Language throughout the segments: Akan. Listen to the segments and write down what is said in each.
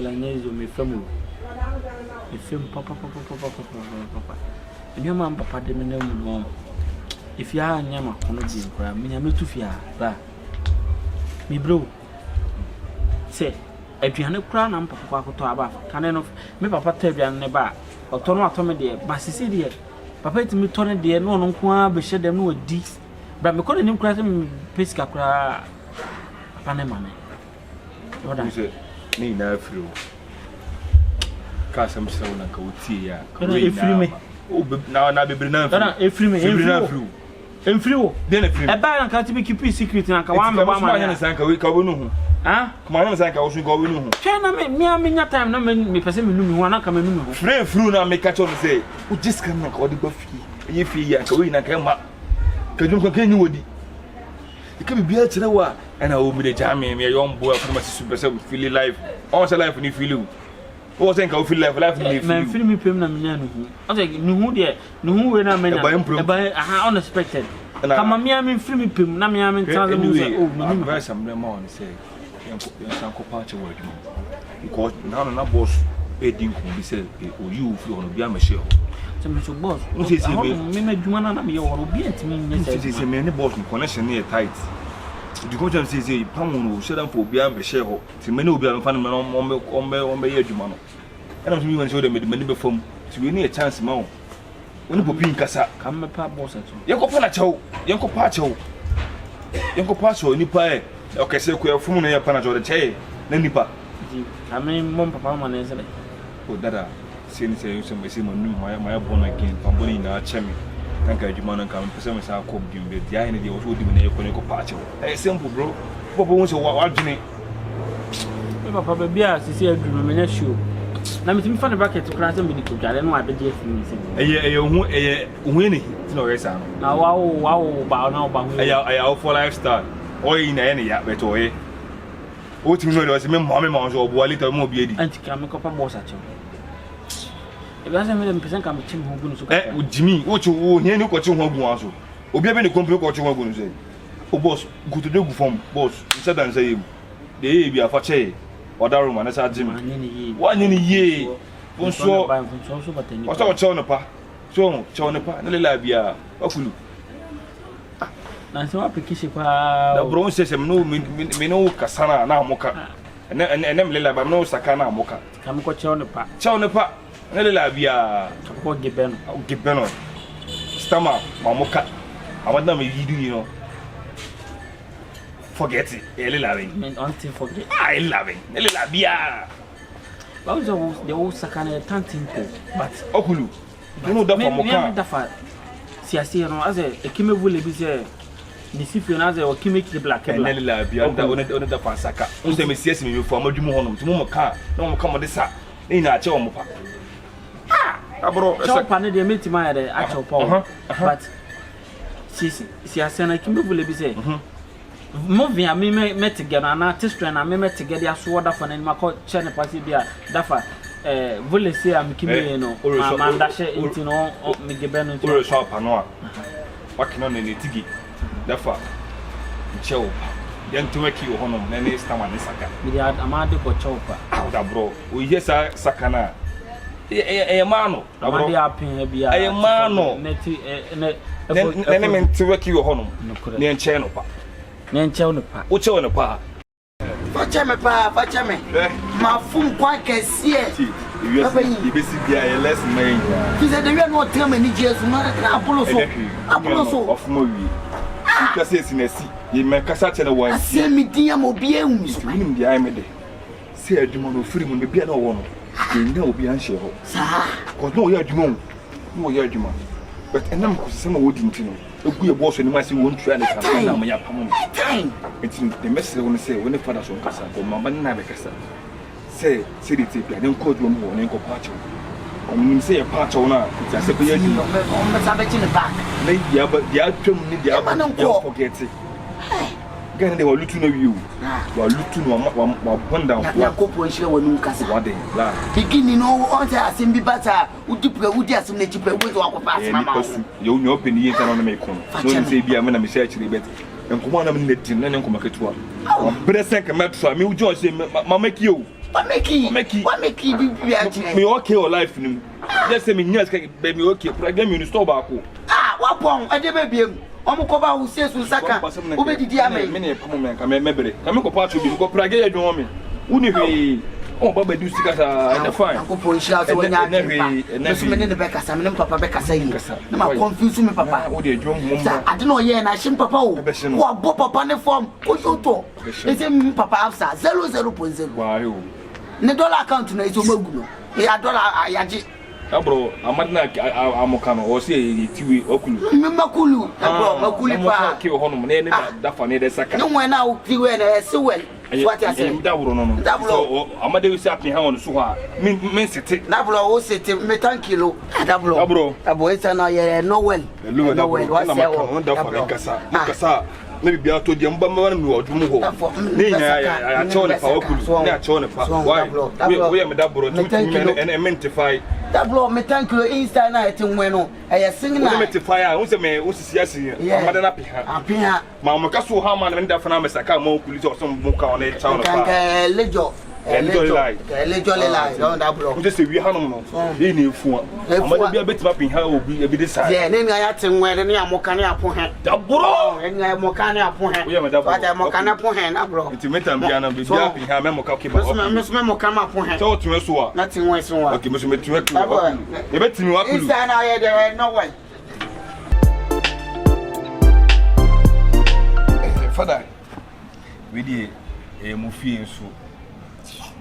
Ɔkɔla nyɛ easy o, mefa mu o. Mefa mu papapapapapapapa. Nneɛma a me papa de me nam mu no, efie ha nyɛ m'akɔnnɔ bio koraa. Menya mɛtu fie ha, bra. Mebrɛ o. Sɛ aduane koraa na me papa kɔ akɔtɔ aba a, kane no me papa tɔ aduane no ba a, ɔtɔ no atɔ me deɛ. Ba sisi deɛ, papa tumi tɔ ne deɛ na ɔno nko ara bɛhyɛ dɛm na wadi. Bra mekɔ n'anim koraa sɛ mepɛ sika koraa, papa ne ma me. Wohu sɛ ne nyinaa firi wo. Ka asɛm kyerɛ wo na nka wotie a. Ɛfiri me. Na na bebree na mfiri. Ɛfiri me. Bebree na mfiri wo. Ɛmfiri wo. Deɛ na firi me. Ɛbaa na nka tumi keep secret na nka wɔn amɛbɔ ama ne. Ɛti nka wo ka wo nu ho. Ah? Kuma anyɛ ne saa nka wo so nka wo nu ho. Hwɛ na me me a menya time na me mepɛ sɛ me nu me ho ana nka me nu me ho. Firi mfiri na meka kyerɛ no sɛ wogye sika no na nka wɔde ba fie. Ɛyɛ fie yi a nka wei na nka ɛma. Ka dwom kankan nyi wɔ di. Ɛka biribiara kyerɛ wo a ɛna wo mede gyaa me meyɛ young boy afei ma sisu pɛ sɛ fili life. Ɔn sɛ life ni fili wo. Wɔ sɛ nka wo fili life life ni fili. Mɛmfiri me pɛm na menya ne hu. Ɔsɛ ne hu deɛ ne hu wei na menya. Ɛba mprom. Ɛba aha unexpected. Kama mea memfiri me pɛm na mea mentena sɛ mu sɛ oh me nim. Advice am ma wo ne sɛ yɛnsan kɔ pa akyɛ wɔ adwuma mu. Because na no na boss ɛdi nkɔmmɔ bi sɛ oyi wo firi hɔ no obi amɛhyɛ hɔ. Sɛ me so boss. Wo sɛ sɛ me me me adwuma na na meyɛ wɔ hɔ obi antumi nyɛ sɛ. Sɛ sɛ me ne boss no connection no yɛ tight. Nti kɔmhyɛ sɛ sɛ pam no hyɛ da mfa obi amɛhyɛ hɔ. Nti me ne obi a mefa no mɛ ɔmbɛ ɔmbɛyɛ adwuma no. Ɛna nso mi wɔn sɛ ɔde mede m'ani bɛfa mu. Nti wei ne yɛ chance ma wo. Wo ne popi nkasa. Ka mmɛpa boss akyɛw. Yɛnkɔpa no akyɛw. Yɛnkɔpa akyɛw. Yɛnkɔpa akyɛw nipa ɛ. Ɔkɛse kɔ ɛfom no yɛ pa no akyɛw ɔde kyɛɛ na nipa. Nti ka me mmɔ papa ama ne nsɛ dɛ. O dada sei ne sɛ sɛ mɛsɛ ma num mayɛ mayɛ born again fa bɔne nyinaa kyɛ me na nka adwuma no nka mepɛ sɛ mesan kɔ bio deɛ deɛ ayɛ no deɛ wɔ sɛ wodi me na yɛkɔ ne kɔpa akyɛw. Ɛyɛ simple bro. Wo papa hu sɛ wadwene. Me papa baabi a sisi aduru no menyɛ sure. Na metumi fa ne bucket koraa sɛ mede kɔdware na wabɛgye afiri me nsam. Ɛyɛ ɛyɛ ohu ɛyɛ ohu yɛ ne hi ti na ɔyɛ saa no. Na wawo wawo ba na ɔba ho. Ɛyɛ ɛyɛ awofo lifestyle. Ɔyɛ yi na ɛyɛ ne ya bɛtɛ ɔyɛ. Wotumi no deɛ ɔsɛ me mma me ma nso ɔboa later ɔma obi adi. Anti ka mekɔpa bɔs akyɛw. Ebi asɛ me dɛ mepɛ sɛ nka mekye me ho gu no so kakra. Ɛ gyimi wokye wo hia ni kɔkye ho agu wɔn so. Obi abɛ ne kɔmpire kɔkye ho agu no so. O boss, nkotodwe gu fam, boss, nsa da nsa yam. Deɛ ɛyɛ bi a fa kyɛ yɛ. Ɔdaroma na sa gye me. Woanyɛ no yie. Wo nso ɔsɛ ɔkyɛw no pa. So kyɛw no pa ne lela biara. Wakulu. Na nsɛm apekehye paa. Na bro nsɛ sɛ me ne wo kasa na na amoka. Ɛnɛ ɛnɛ me lela ba me ne wo saka na amoka. Ka me kɔ kyɛw no pa. Kyɛw no pa. Ne lela biara. Ka me kɔ gebɛ no. Gebɛ no. Stama ma mo ka. Awon na me yidu yi no. Forget it. E lela be. Me auntie forget. Ah, e lela be. Ne lela biara. Ba wo sɛ de wo saka na tantin ko. But okulu. No da fa mo ka. Me da fa. Si ase no ase ekime vole bi sɛ ne si fie no ase okime kibla kibla. Ne lela biara da one one da fa saka. Wo sɛ me si me fo amadwumu hɔ nom. Ti mo mo ka na mo ka mo de sa. Ne nyinaa kyɛ wɔn pa. Ah! Abro kyɛw pa ne deɛ mɛtumi ayɛ dɛ akyɛw pa o. But si si asɛn na kimbe vule bi sɛ movie a me mɛte gɛ no anaa testren a me mɛte gɛ de asoɔ dafa no anim akɔ kyɛ ne pa sɛ bi a dafa eh, vule se a mekime yɛ no ma mandahyɛ nti no mege bɛ no nti. Woresɔ apa no a wakena no ne tigi dafa nkyɛw pa yɛnto aki wɔ hɔnom na ne stama ne saka. Mede amade kɔ kyɛw pa. Daborɔ oyɛ saa saka no a ɛyɛ ɛyɛ maa no. Amade apen ha biara. Ɛyɛ maa no. Ne ti ne ne ne mente waki wɔ hɔnom. Ne nkyɛn no pa. Ne nkyɛn no pa. Wokyɛw no pa. Fakyɛ me paa, fakyɛ me. Mafom kwan kɛseɛ. Papa yi. Yɛbɛsi bia yɛ lesson ma yɛ nyinaa. Fi sɛ dewia na ɔtena m'anigyeɛ so na na abolo so. Abolo so. Wafom awie. Sika sɛ esi na asi. Yɛ mɛkasa kyɛ no wɔn. Asɛ me din ama obi ahu me so. Wonim deɛ ayɛ me de. Sɛ adwuma no ofiri mu no baabi a na ɔwɔ no yɛnnya obi anhyɛ hɔ. Saa. Cause na ɔyɛ adwuma o, na ɔyɛ adwuma but ɛnam nkosesɛm a wɔdi nti no egu yɛ bɔɔso anim ase wɔntua ne ka no ɛna ama yɛapamo no. Nti no deɛ mɛsrɛ wo ne sɛ wo ne fada so nkasa kɔ maba ne na abɛkasa sɛ sɛdeɛ ɛteɛ biara ne nkɔ adwuma mu hɔ ne nkɔpa akyɛw. Ɔnim sɛ yɛpa akyɛw no a nti asɛ bɛyɛ adwuma. Ɔmbɛsa bɛgye ne back. Na deɛ aba deɛ atwam ne deɛ aba yɛn forget. Guy no deɛ walutu no awie o. Walutu no wama wabɔ no down flat. Nyankopɔn nhyira w'anum kasa. Waden la. Beginning no ɔn sɛ asɛm bi ba saa wodi pɛ wodi asɛm no akyi pɛ wobɛhu sɛ wakɔpɛ asɛm ama wo. Ɛyɛ nipa su. Yɛ wo nua ɔpɛ ne yie nti na ɔne me ko no. Na ɔnim sɛ ebia me na mehyɛ akyire but nkɔmmɔ a na me ne no di no na ɛnyɛ nkɔmmɔ ketewa. Wabrɛ sɛ nka mɛtra me wogye ɔhyɛ ma mɛkie o. Wameki. Wameki. Wameki bibi akyerɛ. Me okay wɔ life no mu. Yɛ sɛ menya sika bɛ me okay. Pragya mmienu store baako. Ah, wapɔn ɛde bɛ biem. Wɔn kɔba wo sie so nsa ka. Wobɛdidi ama yi. Me ne ɛpam me nka mɛbrɛ. Ka me kɔpa ato bi mekɔ pragya yɛ adwuma me. Wo ne hwee. Ɔmo ba bɛdu sika saa ɛnɛ fine. Nyankopɔn nhyira sɛ wanya adwene pa. Me so me ne ne bɛkasa, me ne me papa bɛkasa yie. Na ma confuse me papa. Sɛ ade na ɔyɛɛ no ahye me papa o. Wabɔ papa ne fam. Koso tɔ. Ɛsɛ me papa afsa 00.0. Ne dollar account no ɛsɛ ɔmo agu no. Ɛyɛ dollar ayagye. Abro amadi na amoka no ɔsɛ yɛ tiwe wakulu. Me makulu abro makuli pa. Amoka ke hɔ nom na ne da fa ne de saka. Ne wen na wo tiwe na ɛsɛ wel. So ate ase. Ɛyɛ dawuro no no. Dawuro. Amadi si api ha wɔn so hɔ a me me nsete. Dawuro wo sete me tanki lo. Dawuro. Dawuro. Dawuro esa na yɛ no well. No well. Wa sɛ wɔ. Dawuro ne kasa. Ne kasa. Ne bibi ato deɛ mba mba no mi wɔ ɔdwom hɔ. Ne nyinaa yɛ akyɛw ne pa wakulu. Ne akyɛw ne pa. Why? Woyɛ me dawuro. Tutu me ɛnɛ me nte fae. Dawuro me tanki lo inside na ɛte nwɛ no. Ɛyɛ sing na. Wo ne me te fae a, wo sɛ me wo sisi ase. Amadi na pi ha. Api ha. Ma mo ka so ha ma ne da fana me saka ma okuli sɛ ɔsɛ mo ka ɔne kyɛw no pa. Kanka lejo. Lejo le lai. Don dawuro. Wo sɛ wi hanom no. Yi ne efua. Amadi bia betima pi ha obi ebi de saa. Yeah, ne nua ya te nwɛ ne amoka ne apo he. Daboro. Ne nua moka ne apo he. Woyɛ me daboro. Wata moka ne apo he na bro. Nti me tam bia na bi bia pi ha me moka ke ba. Me so me moka ma apo he. Sɛ wotumi so a. Na te nwɛ so wa. Okay, me so metumi akulu. Yɛbɛtumi wakulu. Isa na yɛ de no way. Father, we deɛ ɛyɛ mo fie nso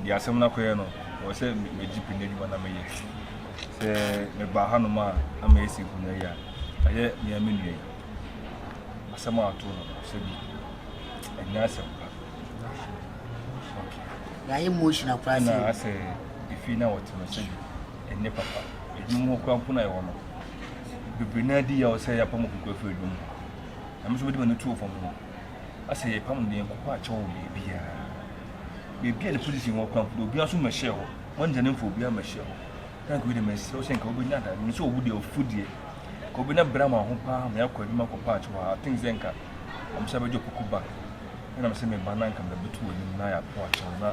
deɛ asɛm no akɔyɛ no ɛwɔ sɛ megye pii n'adwuma na meyɛ sɛ meba hanom a na mayɛ si nkonnwa yi a ɛyɛ mea me nua yi asɛm a ato no sɛ bi ɛnyɛ asɛm pa. Yɛayɛ emotional koraa sɛ na asɛ efie na wɔte no sɛ bi ɛnyɛ papa adwuma mu hɔ koraa mpo na ɛwɔ no bebree naa di yaw sɛ yɛapam okuku afiri adwuma mu na me nso mede m'ani too fam no asɛ yɛpam no deɛ nkɔkɔ akyɛw wɔ baabiara baabi a ne position wɔ koraa mpo deɛ obiara nso mmɛhyɛ hɔ wɔn ne mfa obiara mmɛhyɛ hɔ na nka wei de mɛsrɛ wo sɛ nka wobɛnya ada me sɛ owu deɛ ofu deɛ nka wobɛnya berɛ ama ho paa ma yɛakɔ adwuma kɔpa akyɛw a I think sɛ nka ɔmo sɛ bɛgye okuku back ɛna me sɛ meba na nka mebɛto w'anim na yɛapo akyɛw na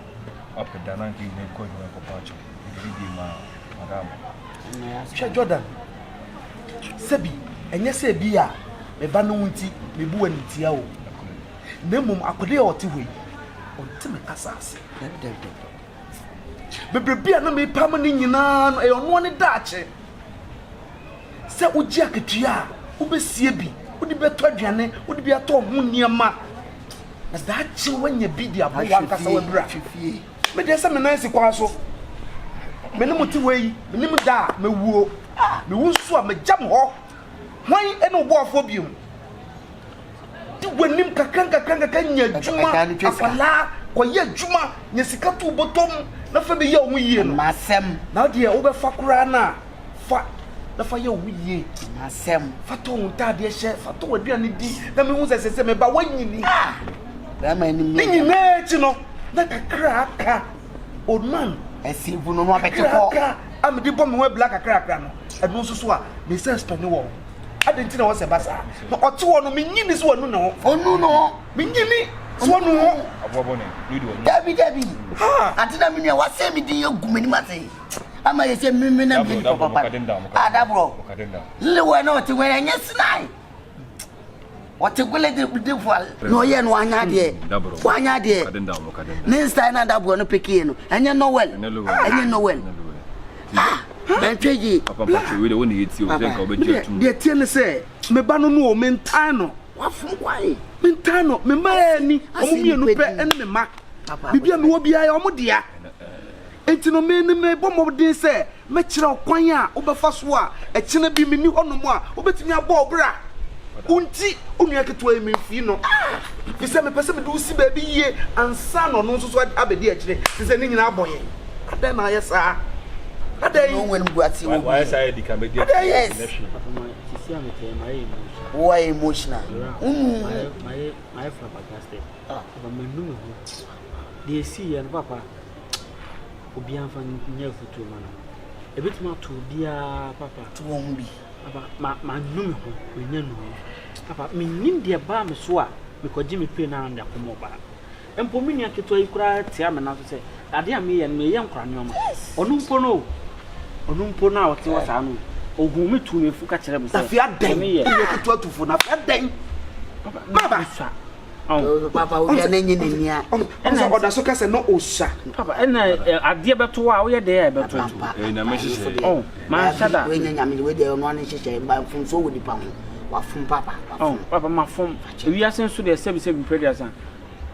wapɛ da na nka yɛnyina kɔ adwuma kɔpa akyɛw ɛde ne die ma madam. Hwɛ Jordan, sɛbi ɛnyɛ sɛ bi a me ba no wo nti mebu w'animtia o, na mmom akɔde a ɔte hɔ yi, ɔnte me kasa ase. Bebrebe a na mepam ne nyinaa no, ɛyɛ ɔnoa ne daakye. Sɛ wogye akatua a, wobɛsie bi, wode bɛtɔ aduane, wode bi atɔ ho nneɛma, na daakye woanya bi de abɔ w'ankasa w'abira. Me deɛ sɛ me nan si kwan so, me ne mo te hɔ yi, menim da a mɛwuo. Mewu nso a, magya mo hɔ. Hwan ne wo boafoɔ biom? Di w'anim kakra nkakra nkakra nya adwuma, akwadaa kɔyɛ adwuma, nya sika to bɔtɔ mu na fa bi yɛ wo ho yie no. Masɛm. Na deɛ wobɛfa koraa no a, fa na fa yɛ wo ho yie. Masɛm. Fa tɔ wo ntaadeɛ hyɛ, fa tɔ w'aduane di na mehu sɛ sɛ sɛ meba woanyini. Bɛrima anim Ne nyinaa akyi no, na kakra aka old man. Ɛsi bu no no abɛte Kakra kɔ. aka a mede bɔ me ho abila kakrakra no, ɛno nso so a mesɛ spɛne wɔ ho. Adɛn nti na wɔsɛ ba saa? Na ɔte hɔ no, menyi ni sɛ wanu ne ho. Ɔnu ne ho. Menyi ni sɛ wanu ho. Aboa bɔne, ne di wanu. Dabi dabi. Ha! Ate na me nua wasɛ me din agu m'anim ase. Ama yɛ sɛ me na me nipa papa. Ah dabro. Lele wɔ na ɔte wɔ ɛnyɛ sinai. Ɔte gwele de de fo na ɔyɛ no wanya adeɛ. Wanya adeɛ. Ne nsa na dabro no pekie no. Ɛnyɛ Noel. Ɛnyɛ Noel. Ah, bɛntwe yi. Papa mpakyɛ wei de wo na yɛtie o sɛ nka wobɛgye atum. Deɛ tie ne sɛ me ba no no o mentan no. Wafom kwan. Mentan no me mma ani ɔmo mmienu pɛ ɛne me mma. Biribi a mewɔ biara yɛ ɔmo dea. Enti no me ne mebɔ mmɔden sɛ mɛkyerɛ wo kwan a wobɛfa so a ɛkyena bi menni hɔnom a wobɛtumi abɔ wo bra. Wo nti, wo nua ketewa yi memfii no. Firi sɛ mepɛ sɛ mede wo si baabi yie ansa na ɔno nso so abɛdi akyire. Te sɛ ne nyinaa abɔ yɛn. Adɛn na ayɛ saa? Adɛn? Wayɛ saa yɛ di kan bɛdi akyire. Yes. Ɛnɛ hwee. Papa ma sisi a mete mayɛ emotional. Woayɛ emotional. Mayɛ mayɛ mayɛ flabbergasted. Papa manu me ho. Deɛ ɛsii yɛ no papa obiara mfa nyɛ afotuo ma no. Ɛbɛtumi ato obiara papa. To wɔn ho bi. Papa ma manu me ho manya nu ho. Papa mennim deɛ baa me so a mekɔgye me pay na mede akɔma ɔbaa. Mpo me nua ketewa yi koraa tia me nan so sɛ adeɛ a meyɛ no meyɛ nkora nneɛma. Ɔno mpo no o, ɔno mpo no a ɔte hɔ saa no o, ɔhuu me tuu me fo ka kyerɛɛ me sɛ Afei adɛn? deɛ meyɛ. Wo nua ketewa tu fo no afei adɛn? Papa, Baba. mesua. Ɔn. Papa, wo deɛ n'enye n'ani a. Ɔn sɛ ɔda so ka sɛ na ɔsua. Papa, ɛna adeɛ bɛto wo a woyɛ dɛn a ɛbɛto wo. Papa, Ɛyɛ Nyame nhyehyɛeɛ. Ɔn, manhyɛ da. Wei nyɛ Nyame, wei deɛ ɔno ara ne nhyehyɛeɛ, mba mfomsoɔ wɔ nipa ho. Wafom papa, wafom. Ɔn, papa mafom. Ewiase nso deɛ sɛbi sɛbi mpɛ aduasa.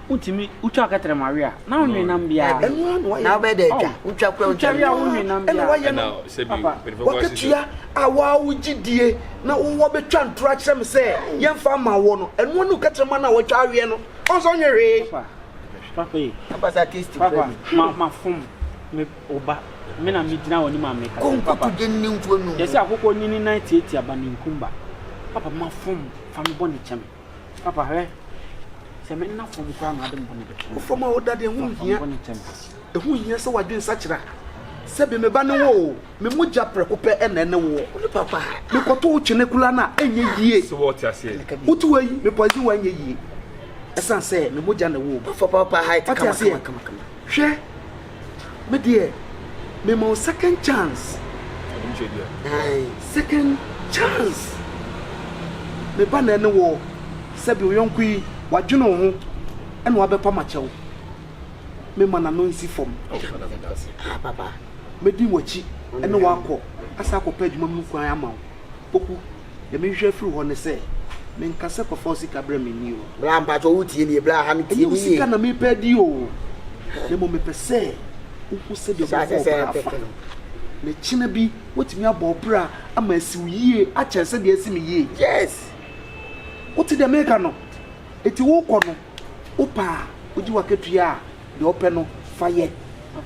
Wotumi wotwa kɛtrɛma we a na wonwe nam biara. Ɛno ara na wayɛ. Na wobɛyɛ dɛ atwa. Wotwa kura wotwa we a wonwe nam biara. Ɛna wayɛ no. Papa. Wakatua a waa wogye die na wowɔ bɛtwa ntorɔ akyerɛ me sɛ yɛmfa ama wɔ no. Ɛno ne kɛtrɛma no a watwa aweɛ no. Ɔn sɛ ɔnyɛ hwee. Papa. Papa yi. Papa sa tasty Papa ma ma fom me oba me na me gyina w'anim a meka sɛ papa. Yɛsɛ akokɔ nyini nan tiatia ba ne nkumba. Papa ma fom fa me bɔ ne kyɛ me. Papa hwɛ, sɛ me nna fam koraa na ade mbɔ ne bɛkyɛ. Wo fam a woda deɛ ɛho nhia. Fa me bɔ ne kyɛ me. Ɛho nhia sɛ w'adwene sakyera. Sɛbe me ba ne wo o, me mogya prɛko pɛ na ɛne woɔ. Wo papa. Mekɔto wo twene koraa no a, ɛnyɛ yie. Sɛ wɔte aseɛ. Wote hɔ yi, me poison wo a ɛnyɛ yie. Ɛsiane sɛ me mogya na ɛwɔ wo mu. Papa papa height Wate kama aseɛ? kama kama kama. Hwɛ, me deɛ, mema wo second chance. Second chance. Me ba na ɛne wɔ, sɛbi wo yɔnko yi, wadwene wo ho, ɛna wabɛpa makyɛw. Mema n'ano nsi fam. Ah, Mɛdi w'akyi ɛne wakɔ, asa akɔpɛ adwuma mu kwan ama wo. Poku. Deɛ mehwehwɛ afiri hɔ ne sɛ, menka sɛ kɔfa wo sika brɛ me nni o. Bra mpakyɛ wo tie nie, bra ha no tie Ɛnyɛ wo nie. sika na mepɛ adi o, na mmom mepɛ sɛ wohu sɛdeɛ wobɛbɔ wo bra afa, na kyena bi woatumi abɔ wo bra ama asi wo yie akyɛn sɛdeɛ asi me yie. Yes! Wote deɛ meka no? Enti wokɔ no, wopɛ a wogye w'akatua a, deɛ wopɛ no fa yɛ,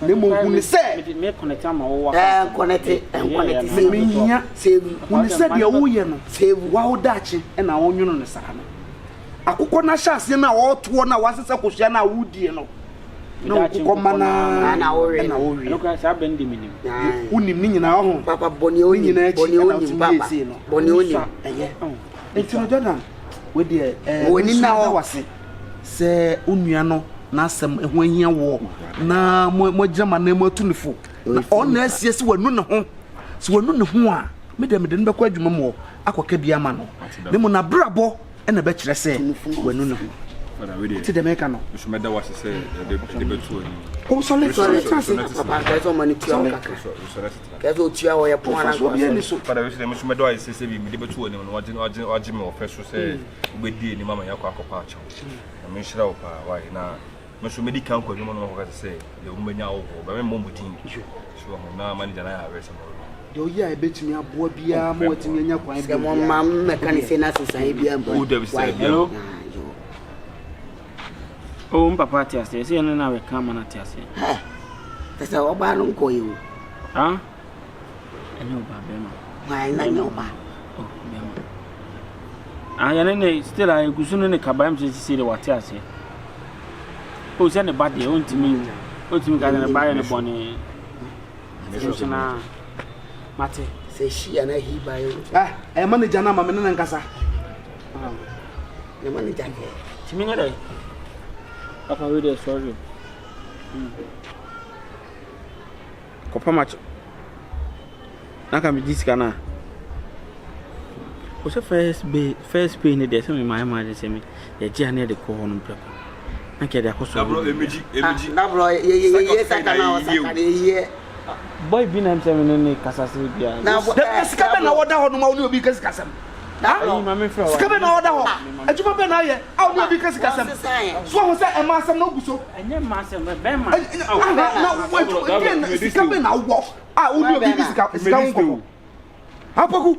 na mmom hu no sɛ. Menhia. Hu no sɛ deɛ woreyɛ no, woa wo daakye na wonwono no saa no. Akokɔ no ahyɛaseɛ no a ɔretoɔ no a wasesa kosua no a woredie no, na wo kokɔ ma no ara na woweɛ. Wonim ne nyinaa ɔho. Ne nyinaa akyi na wotumi yɛɛ sei no. Ɛyɛ. Nti no Jordan, wei deɛ ɛɛ, me nso meda wo ase. Sɛ wo nua no n'asɛm ho ahia woɔ na moagyina mo anan mu atu no fo, na ɔno na asie sɛ wanu ne ho. Sɛ wanu ne ho a, me deɛ mede no bɛkɔ adwuma mu hɔ akɔka bi ama no. Na mmom n'abrabɔ na ɛbɛkyerɛ sɛ wanu ne ho. Wote deɛ meka no? Nso mɛda wo ase sɛ yɛde bɛto anim. O sɔle, sɔle, tena ase. Papa, nkae sɛ ɔma no tua wo kakra. Kɛ sɛ otua wɔ yɛ pon ana Mfasoɔ biara nni so. Fada, wei so deɛ me nso mɛda wo ase sɛ bi mede bɛto anim no, wagye me wɔ fɛ so sɛ wobɛdi anim ama yɛakɔ akɔpa akyɛw. Nyame nhyira wo paa wai na me nso mɛdi kan kɔ adwuma no makɔka sɛ sɛ deɛ wɔbɛnya wo hɔ bɛmɛ mmɔ mo din so ho na manager no ayɛ awɛ sɛ mɔrɔ deɛ ɔyɛ a ɛbɛtumi aboa biara ma watumi anya kwan sɛ mo ma mmɛka ne sɛ na sesaeɛ biara mpo wo dabi sɛ bia Hello? Oh, mpapa ate aseɛ sɛ yɛne no abɛka ama no ate aseɛ Ɛ sɛ ɔbaa no nkɔɛ o. Ah? Ɛnyɛ ɔbaa bɛrima. Hwan na nyɛ ɔbaa? Oh, bɛrima. Ah, yɛne ne still a egu so ne ne kaba m sɛ sisi de wate aseɛ. O sɛ ne ba deɛ ontumi ontumi ka sɛ ne ba yɛ ne bɔne. Nso na mate. Sɛ shi ana hi ba yo. Ah, ɛyɛ manager no ama me ne no nkasa. Ah, ne manager deɛ. Tumi nyɛ dɛ. Papa wei deɛ sorry. Kɔpam akyɛ na ka megye sika no a wo sɛ first pay first pay ne deɛ sɛ mema ɛma de sɛ me yɛgye a ne yɛde kɔ hɔ no mprɛko na ka yɛde akɔ so Dabrɔ yɛyɛ saka na ɔsaka na yɛyɛ boy bi na sɛ me ne ne kasa sɛ bia na sika bɛ na wɔda hɔ no ma wo ne obi ka sikasɛm Sika bɛn na ɔda hɔ? Adwuma bɛn na ayɛ a ɔne obi ka sikasɛm? So wahu sɛ ɛma asɛm na ogu so? Ɛnyɛ mma asɛm, bɛrima. Na w'adwuma sika bɛn na wowɔ a wo ne obi di sika sika ho nkɔmmɔ? Apoku.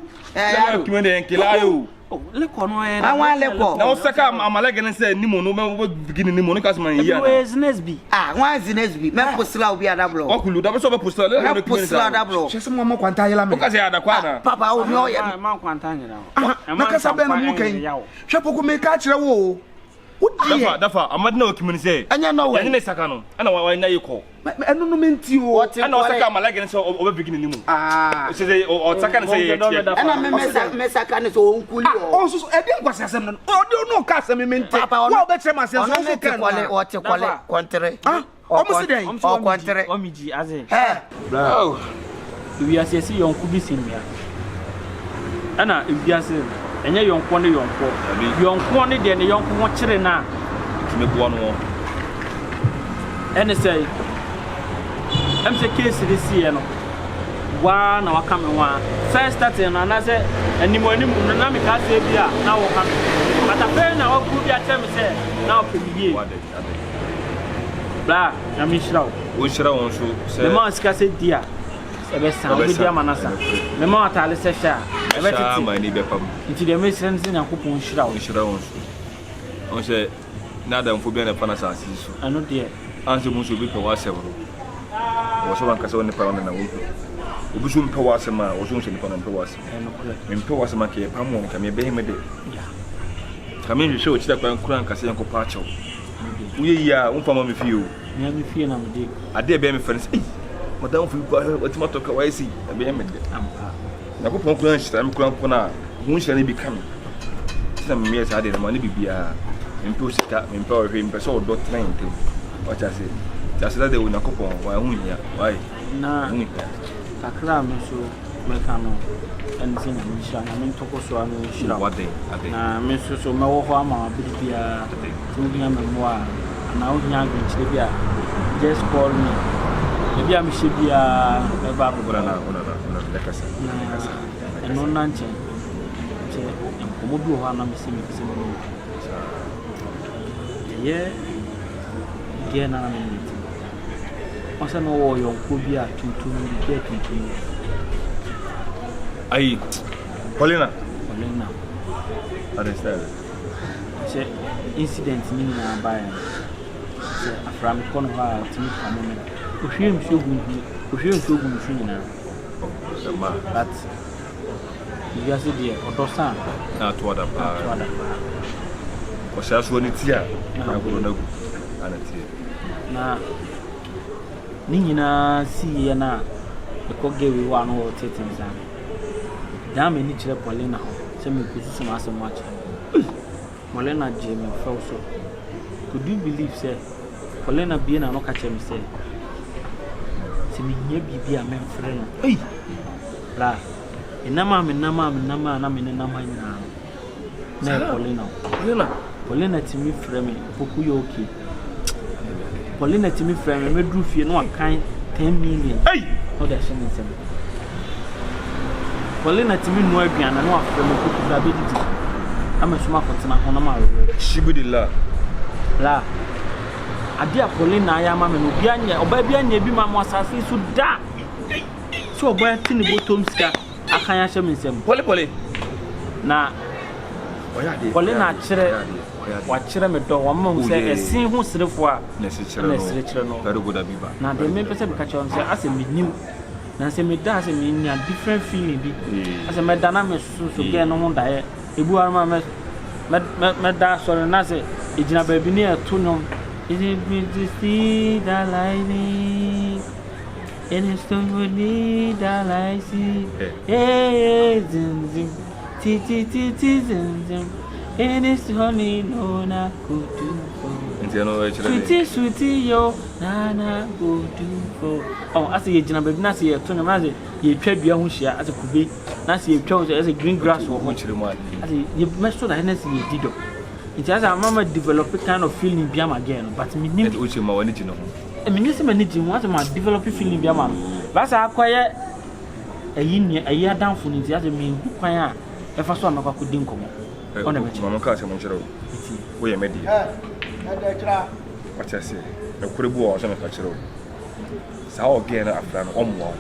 Poku. Lekɔ no ɛ. Awa lekɔ. Na wosaka amalege ne sɛ nimu no bɛ bigini nimu no kasima yi ya. Ebi zines bi. Ah, wa zines bi. Mɛ posla obi adablo. Wakulu da bɛ sɔ bɛ posla. Mɛ posla adablo. Hyɛ sɛ mo ama kwanta ayela me. Woka sɛ adakwa na. Papa wo mi ɔyɛ. Ma kwanta nyera. Na kasa bɛn na mo kan yi. Hwɛ poko meka akyerɛ wo o. Wo deɛ. Dafa, dafa, amadi na okimi ni sɛ. Ɛnyɛ nɔwɛ. Yɛne ne saka no, ɛna wa na yɛ kɔ. Ɛno no menti o. Ɛna ɔsaka ama lagi ne sɛ ɔbɛ bigi n'anim. Sɛ sɛ ɔsaka ne sɛ yɛ yɛ. Ɛna me me saka ne sɛ ɔnkuli o. Ɔnso so ɛdi nkwasi asɛm no. Ɔde ɔno ɔka asɛm mi mente. Wo a ɔbɛkyerɛ ma asɛm so ɔnso ka no. Ɔte kɔle kɔntere. Ɔmo si dɛn? Ɔkɔntere. Ɔmigyi ase. Hɛ. Bra. Ewiase yɛse yɔnko bi sen nua. Ɛna ewiase ɛnyɛ yɔnkoɔ ne yɔnkoɔ. Yɔnkoɔ ne deɛ ne yɔnko ho kyere no a. Tumi boa no wɔ. Ɛne sɛ ɛm sɛ case ne siiɛ no waa na waka me ho a first starting no anaasɛ anim anim no na meka sɛ bi a na wɔka me but afei na waku bi akyerɛ me sɛ na ɔpɛ me yie. Bra, Nyame nhyira wo. Wo nhyira wɔn nso sɛ. Mema wo sika sɛ di a, ɛbɛsa. Wobɛdi ama no asa. Mema wo ataale sɛ hyɛ a, ɛbɛtete. Ama ani bɛpam. Nti deɛ mesrɛ no sɛ Nyankopɔn nhyira wo. Nhyira wɔn nso. Wɔn sɛ n'adamfo bi na ɛfa no asase yi so. Ɛno deɛ. Ansɛ mu nso obi pɛ w'asɛm no. Wɔ sɛ wankasa wo nipa no na wo obi so mpɛ w'asɛm a wɔ so sɛ nipa no mpɛ w'asɛm. Mempɛ w'asɛm a kɛyɛ pam wɔn ka mebɛyɛ me de. Ka menhwehwɛ wo kyerɛ kwan kura nkasa yɛnkɔ pa akyɛw. Woyɛ yie a womfa ma me fie o. Mea me fie na mede. Adeɛ ɛbɛyɛ me fɛ no sɛ ei madamfo yi kura watumi atɔ ka wayɛ sei ɛbɛyɛ me dɛ. Ampa. Nyankopɔn kura nhyira me kura mpo no a ho nhyira no bi ka me. Nti na memeyɛ saa deɛ no ma ne biribiara. Mempɛ osika, mempɛ ɔhwɛ, mempɛ sɛ ɔdɔ tena yɛn ntam. Wate ase? Nti aseda deɛ Onyankopɔn why ho hia. Why? Na ho hia. Kakra a me nso mɛka no ɛne sɛ Nyame nhyira, Nyame ntɔkɔ so ara na ɔnhyira wo. Na me nso so mɛwɔ hɔ ama wo abere biara. Sɛ wohia me mmoa a, anaa wohia adwenkyerɛ bi a, just call me. Baabi a mehyɛ biara mɛba abɛboa wo. Na ɛno nna nkyɛn, sɛ nkɔmmɔ bi wɔ hɔ a na mesɛ mepɛ sɛ me ne wo di. Ɛyɛ girl no a na me ne no te no. Ɔsɛ na ɔwɔ ɔyɔnkoɔ bi a tuntum bi, girl tuntum bi. Ayi, Paulina. Paulina. Understand. Sɛ incident ne nyinaa baeɛ no, sɛ afra mekɔ no hɔ a ɔtumi pamo me. Ɔhwie nsuo gu me ho, ɔhwie nsuo gu me so nyinaa. But wiase deɛ ɔdɔ sa a. Na ato ada paa. Ato ada paa. Ɔhyɛ asoɔ ne ti a, na agorɔ no agu. Ana teɛ. Na ne nyinaa siiɛ no a mekɔ Gary hɔ a na ɔretete me saa no, medan m'ani kyerɛ Paulina hɔ sɛ merekɔsusu m'asɛm ho akyerɛ no. Paulina gyee me fɛw so. Could you believe sɛ Paulina bue n'ano ka kyerɛ me sɛ, sɛ mehia biribi a memfrɛ no. Ei! Bra, menam a menam a menam a na menenam ha nyinaa no, Na yɛ Paulina o. Paulina. Paulina tumi frɛ me, Opoku yɛ okay. Paulina tumi frɛ me, mɛduru fie na wakan 10 million. Hey! Na ɔde ahyɛ me nsam. Paulina tumi nua aduane na wafrɛ me, Opoku bra bɛdidi. Na me nso makɔtena ho na mawerɛ. Shibidila. Bra. Ade a Paulina ayɛ ama me no, obi anyɛ, ɔbaa bi anyɛ bi ma mo asase so da. Sɛ ɔbaa ti ne bɔtɔm sika. Akan ahyɛ me nsam. Pɔle pɔle. Na pɔle na akyerɛ wakyerɛ me dɔ wɔn ma hu sɛ ɛsen ho serefo a na ɛsere kyerɛ no. Na deɛ mepɛ sɛ meka kyerɛ wɔn sɛ asɛ menim na sɛ meda asɛ menya different feeling bi asɛ mɛda na mesoso gɛn no ho daeɛ ebi wɔ ma mɛ mɛda asɔre na sɛ egyina baabi ne ɛto nnwom. Is it me to see the lightning? It is to me that I see. Hey, hey, zim, zim. Ti, ti, ti, ti, zim, zim. It is honey, no, na, go do for. Sweetie, sweetie, yo, na, na, go do for. Oh, I see you, Jina, baby, na, see you, Tony, na, see you, trade, you, hushia, as a kube, na, see you, chose, as a green grass, or what you want. I see you, mess with the Hennessy, you did. It has a mama develop a kind of feeling, be again, but me, Menyɛ sɛ m'ani gye ho, asɛ ma develop feeling bi ama no. But asɛ akɔyɛ ɛyi nua ɛyi adamfo no nti asɛ menhu kwan a ɛfa so a mɛkɔ akɔdi nkɔmmɔ. Ɔna bɛkyerɛ. Maame kaa sɛ monkyerɛ wo. Woyɛ me deɛ. Wate aseɛ. Nokorɛ bi wɔ hɔ sɛ meka kyerɛ wo. Saa ɔgɛɛ no afra no ɔmmoa wo.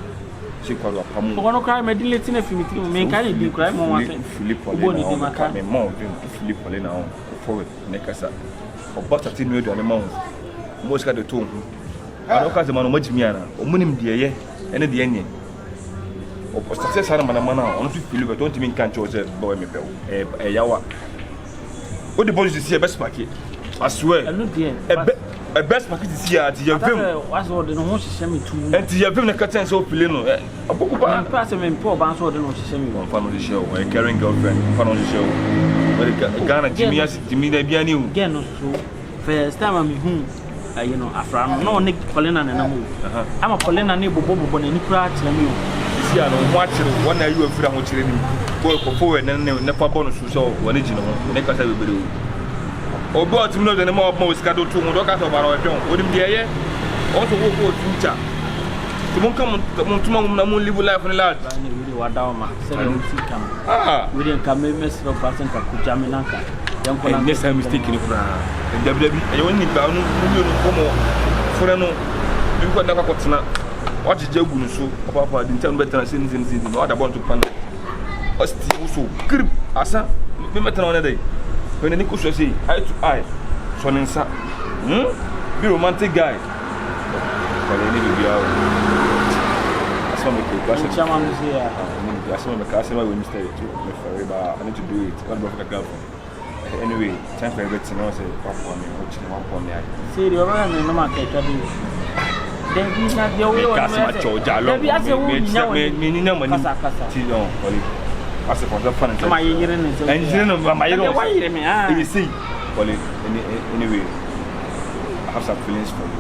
Sɛ kwa do apam wo. Ɔno koraa mɛ delete no afiri me tirim. Menkae ne din koraa ɛmɔ wɔn asɛ. Wobɔ ne din maka. Mema wo vim wofili pɔle na wo forward ne kasa. Ɔba sate nua aduane ma wo. Ɔmo sika de to wo ho. Ana ɔka sɛ ma no ɔmo agyimi ana. Ɔmo nim deɛ ɛyɛ ɛne deɛ ɛnyɛ. Ɔsate saa no manamana a ɔno nso fili bɛtɔ ɔntumi nka nkyerɛ wo sɛ bɔyɛ mepɛ wo. Ɛyɛ yawa. Wode bɔs sisi ɛbɛ spake. I swear. Ɛno deɛ. Ɛbɛ ɛbɛ spaghetti si a nti yɛ vim. Wasɛ ɔde ne ho hyehyɛ me tu. Nti yɛ vim na kɛtɛn sɛ ofile no. Ɔbɔku paa. Mempɛ asɛ mempɛ ɔbaa nso ɔde ne ho hyehyɛ me. Ɔnfa no hyehyɛ o. Ɔyɛ caring girlfriend. Ɔnfa no hyehyɛ o. Ɔde Ghana Jimmy ase Jimmy na ebia ni o. Girl no so first time a mehu ayi no afra no na ɔne Paulina na nam o. Ama Paulina ne bobɔ bobɔ n'ani koraa kyerɛ me o. Sisi a no ho akyere wɔn na ayi wɔ afiri ahokyere nim. Boy kɔfo wɛ ne ne ne fa bɔ no so sɛ wɔne gyi ne ho ne kasa bebree o. Obi a ɔtumi no de ne ma ɔbɔ wɔ sika do to ho do ɔka sɛ ɔba no ɔhwɛ ho. Onim deɛ ɛyɛ. Ɔn sɛ wɔkɔ wɔ future. Nti monka mo ntoma nwom na mo live life no large. Baa ne wei de wada wo ma sɛdeɛ wo si ka no. Ah. Wei de nka me mɛsrɛ paa sɛ nka kogya me na nka yɛnkɔ na Ɛnyɛ saa mistake no koraa. Dabi dabi ɛyɛ wɔn nipa no mo mmienu kɔ mo frɛ no ebi kɔ da kɔ tena wagyegye agu no so ɔpaapa de ntam bɛtena sɛ ne sɛ ne sɛ ne wada bɔ nto pa no ɔsti wo so kirip asa me mɛtena wɔn dɛ hwɛ n'ani kɔ so sɛ eye to eye sɔ ne nsa hmm be romantic guy. Kɔlɛ ne biribiara o. Asɛm a meka yi, asɛm Nkyɛn no sɛ ya. Asɛm a meka asɛm a wɔ mystery to me fɛre ba I need to do it. What about kakra fo? Anyway, time for everything. I say wapoa me, wo kyerɛ wapoa me ayɛ. Sɛ deɛ ɔbɛka me no ma kɛtwa bi. Dabi na deɛ woyɛ wɔ no asɛm akyɛw gya lɔ. Dabi asɛ wo nyinya wɔ me me nyinya mo Kasa kasa. Ti no, kɔlɛ. Asɛ fɔ sɛ fa ne nsa. Ma yɛyere ne nsa. Ɛngyere no ma yere. Ɛdeɛ wayere me ah. Ɛyɛ sei. Kɔlɛ anyway. I have some feelings for you.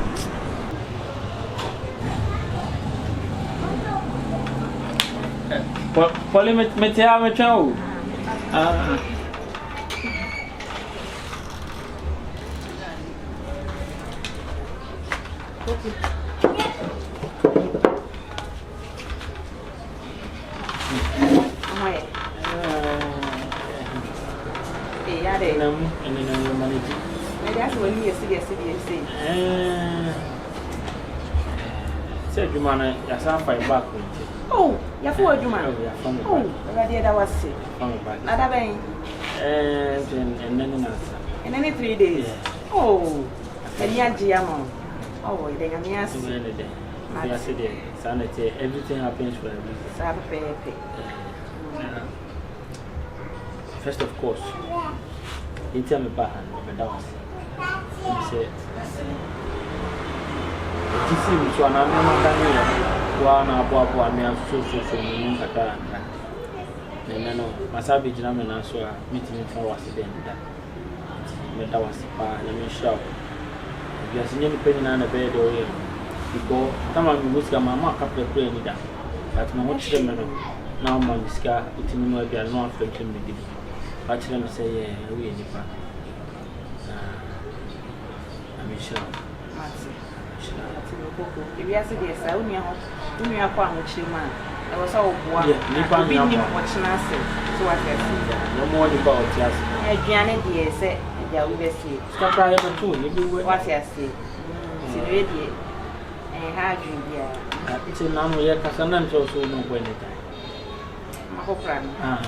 Pɔli mete ha metwɛn o. Ah. Okay. Sɛ adwuma no yɛasan afa yɛ back nti. Oh, yɛafa wɔ adwuma. Oh, yɛafa me Oh, back. Awurade yɛda wo ase. Yɛafa me back. Na da bɛn? Ɛɛ, nti ɛnnɛ ne nansa. Ɛnnɛ ne 3 days. Yeah. Oh, ani agye ama wo. Oh, yɛda Nyame ase. Ɛbɛyɛ ne dɛ. Wiase deɛ saa na ɛteɛ everything happens for a reason. Saa pɛpɛɛpɛ. Na first of course, nti a meba ha no mebɛda wo ase. Ɛfiri sɛ ɛti sii me so anaa nneɛma daneeɛ no, wo ara na aboaboa me asosɔsosɔ me mu nkakra nkakra. Na ɛnnɛ no, masan abɛgyina me nan so a mentumi mfa wo ase dɛn da. Nti mɛda wo ase paa, Nyame nhyira wo. Wiase nyɛ nipa nyinaa na ɛbɛyɛ deɛ woyɛ no. Because time a mewɔ sika mamma akaprɛ koraa anni da. But me ho kyere me no, na woma me sika, wotumi noa aduane na wafrɛ me sɛ memmɛdi bi. Wakyerɛ me sɛ yɛ woyɛ nipa. Na Nyame nhyira wo. Mate. Nhyira wo. Mate me koko. Ewiase deɛ saa wo nua hɔ wo nua kɔ ahokyere mu a ɛwɔ sɛ woboa Yeah, nipa obi nua nim boa. ɔkyena asɛm so wate ase. Na mmoa nipa a ɔte ase. Na aduane deɛ sɛ agya wo bɛsie. Sika koraa yɛbɛto yɛbɛwu. Wate ase. Nti no yɛ deɛ ɛnha adwene biara. Nti na mo yɛ kasa na nkyɛw so no bɔ ne dan. Makɔkora no. Ah.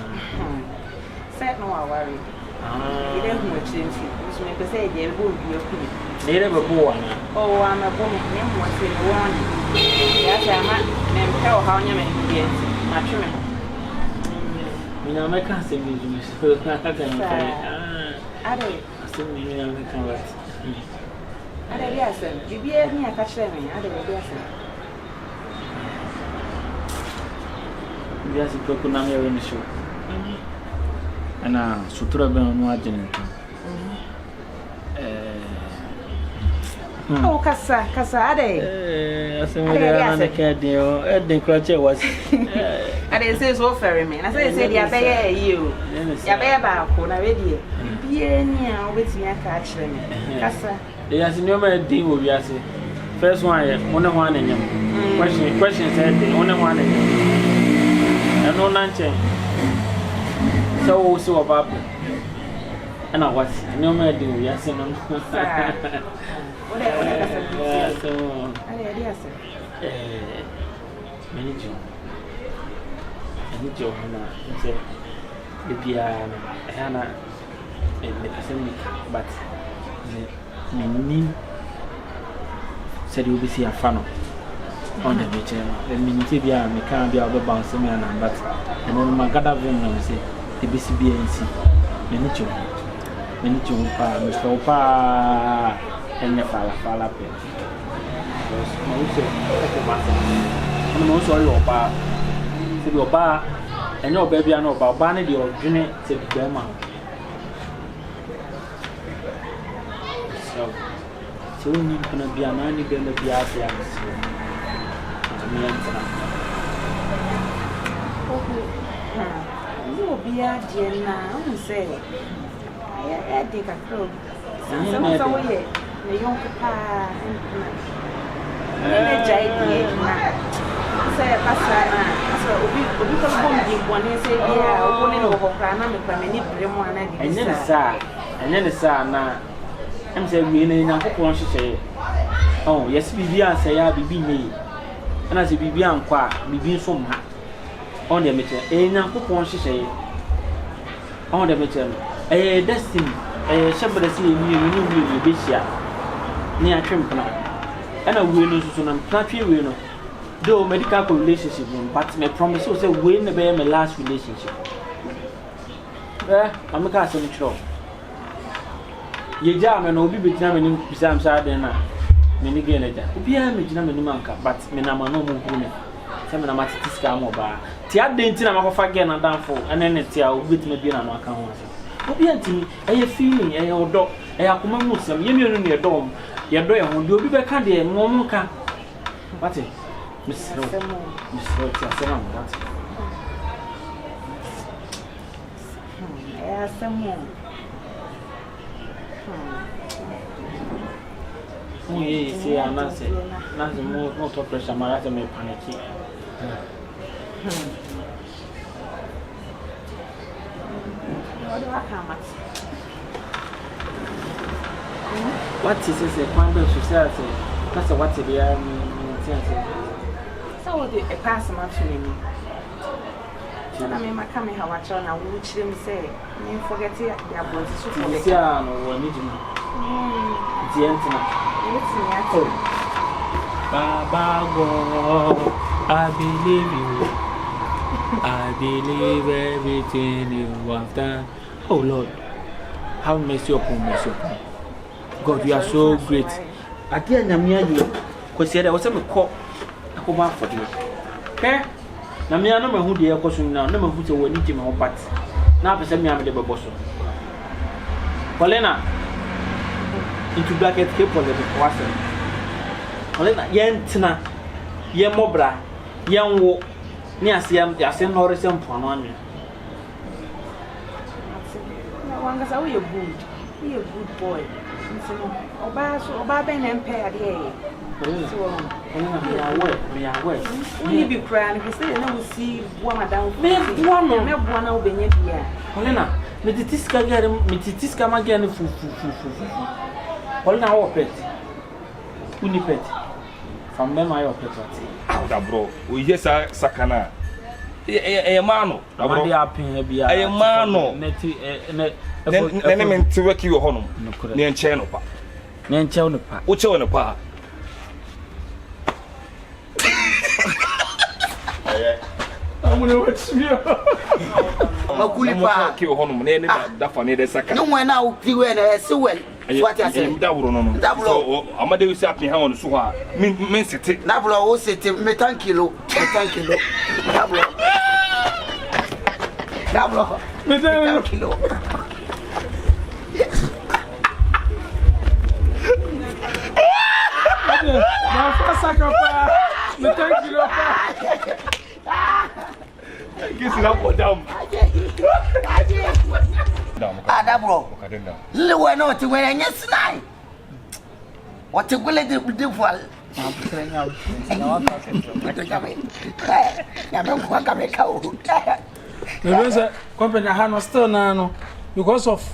Sɛ na waware. Ah. Yɛdɛ hu akyire nti nso mepɛ sɛ yɛdeɛ ɛbɛbɔ odua kum. Ne yere bɛbɔ wo anaa? Oh, amɛbɔ me na mmom ɔse me wɔn ne. Deɛ asɛ ama mempɛ ɔhaw nyɛ me deɛ nti matwe me ho. Menya mɛka asɛm bi nso mesuro asɛm mfɛre. Ah. Ade. Asɛm bi menya mɛka but. Ade bi asɛm. Biribiara ni aka kyerɛ me. Ade bi asɛm. Wiase prɛko nam yɛwe ne hyew. Ɛna sotorɔ bɛn no agye ne ntam. Oh, kasa, kasa, ade. Asɛm yi deɛ ana ne ka ɛden o, ɛden kora kyɛ wasi. Ade sɛ so fɛre me. Na sɛ sɛ deɛ abɛyɛ ayi o. Yɛabɛyɛ baako na wei deɛ biribiara ni a wobɛtumi aka akyerɛ me. Kasa. Wiase nneɛma ɛden wɔ wiase. First one yɛ wo ne ho ana nyam. Question question sɛ ɛden wo ne ho ana nyam. Ɛno na nkyɛn sɛ wo se wɔ ba pɛ ɛna wasi nneɛma ɛden wɔ wiase no. Saa. Wode wode kasa bi tie. Asɛm o. Ade ɛde asɛm. Ɛɛ m'ani gye ho. M'ani gye wo ho na sɛ da biara no ɛyɛ a na mepɛ sɛ meka but me mennim sɛdeɛ wobɛsi afa no ɔn dɛ mekyerɛ no menim sɛ bi a meka bi a wobɛba nsɛm yɛ anaa but ɛno no magada vim na me sɛ ɛbɛsi biara nsi m'ani gye ho. M'ani gye ho paa, mepɛ wo paa, ɛnyɛ faala faala pɛ. Because mahu sɛ wopɛ m'asɛm. Ɛna mahu sɛ ɔyɛ ɔbaa. Sɛbi ɔbaa, ɛnyɛ ɔbaa biara ne ɔbaa. Ɔbaa ne deɛ ɔdwene sɛbi bɛrima ho. Mesrɛ wo, sɛ wonni mpena bi anaa wonni bɛrima bi ase a, mesrɛ wo, ma yɛntena. Ohu, hmm, ɛnyɛ obiara deɛ na wohu sɛ ɛyɛ ɛyɛ den kakra o. Sane sɛ wohu sɛ woyɛ ne yɔnko paa mpena. Ne ne gyae deɛ na sɛ ɛba saa no a sɛ obi obi kɔ bɔ me din bɔne sɛ bi a wo ne no wɔ hɔ koraa na mekura m'ani bere mu anaa biribi Ɛnyɛ ne saa ɛnyɛ ne saa na ɛm sɛ wei no Nyankopɔn nhyehyɛeɛ. Ɔn, yɛse biribi ansɛe a biribi nyɛ yie. Ɛna sɛ biribi ankɔ a biribi nso mma. Ɔn deɛ mekyerɛ, ɛyɛ Nyankopɔn nhyehyɛeɛ. Ɔn deɛ mekyerɛ no, ɛyɛ yɛ destiny, ɛyɛ hyɛbrɛ sɛ yɛn mmienu ne mmienu yɛbɛhyia na yɛatwe mpena. Ɛna wei no nso so no, mpena twe wei no, though madi kan akɔ relationship mu, but me promise wo sɛ wei na ɛbɛyɛ me last relationship. Ɛ, ma meka asɛm kyerɛ wo. Yɛgyaa me no, obi bɛgyina m'anim bisaa me sɛ adɛn na me ne girl no agya. Obiara mmɛgyina m'anim anka, but menam a na ɔmo huru me sɛ me na matete sika ama ɔbaa. Nti adɛn nti na makɔfa girl no adamfo ne ne te a obi bɛtumi abue n'ano aka ho asɛm? Obiara ntumi. Ɛyɛ feeling, ɛyɛ ɔdɔ, ɛyɛ akoma mu nsɛm. Yɛn mmienu no yɛdɔ wɔn, yɛdɔ yɛn ho. Deɛ obi bɛka deɛ, ma wɔn nka. Wate? Mesrɛ wo, mesrɛ wo, te asɛm ama wate. Ɛyɛ asɛm o. Mo yɛ yɛ se a na sɛ na sɛ mo mo tɔ pressure ma sɛ me paniki. Wate sɛ sɛ kwan bɛ so sɛ sɛ kasa wate deɛ a me me nte ase. Sɛ wode ɛpɛ asɛm ato m'anim. Sɛ na me maka me haw akyerɛ wo na wokyerɛ mu sɛ me nfɔgɛte de abɔnten so fɔ bɛka. Sisi a no wɔ ani gye mu. Nti yɛntena. Yɛbɛtumi atena. Baba God, I believe you. I believe everything you have done. Oh Lord, have mercy upon mercy upon. God, you are so great. Adeɛ a Nyame ayɛ Kwasi ɛdɛ wɔ sɛ mekɔ ɛkɔbɔ afɔdeɛ. Hwɛ, na me ara na mahu deɛ ɛkɔ so nyinaa, na mahu sɛ w'ani gye me ho but na apɛ sɛ me ara mede bɛbɔ so. Paulina, into bracket K Paulina, w'asɛm. Paulina, yɛntena, yɛmmɔ bra, yɛnwo, ne ase ase nnɔre sɛ mpoano anwea. Mate. Na wankasa woyɛ good. Woyɛ good boy. Nti no, ɔbaa so ɔbaa bɛn na ɛmpɛ adeɛ yɛ. So Ɛna meyɛ aware, meyɛ aware. Wonni bi koraa no hwɛ sɛdeɛ na wosi boa madamfo. Meboa no. Mɛboa na wobɛnya bi a. Paulina, metete sika girl no, metete sika ma girl no fufufufufu. Paulina wowɔ pet? Wonni pet? Fa me bɛma ayɛ wo pet wate. Aw daborɔ, oyɛ saa saka no a, ɛyɛ ɛyɛ maa no. Daborɔ, ɛyɛ maa no. Ne ne me nte wɛki wɔ hɔnom. Ne nkyɛn no pa. Ne nkyɛn no pa. Wokyɛw no pa. Makuli paa. Ke wɔ hɔnom ne ne dafa ne de saka. Ne wɔn a wokiri wɛ na ɛsi wɛ. So ate ase. Dawuro no no. Dawuro. Amade si apin ha wɔn so hɔ a min min sete. Dawuro wo sete metan kilo metan kilo. Dawuro. Dawuro. Metan kilo. Mafa saka paa metan kilo paa. Kisi na kɔ dam. Adaborɔ. Lele wɛ na ɔte wɛ ɛnyɛ sinai. Ɔte gwele de de voile. Nyame nko aka me ka o. Mebe sɛ company ha no still na no because of.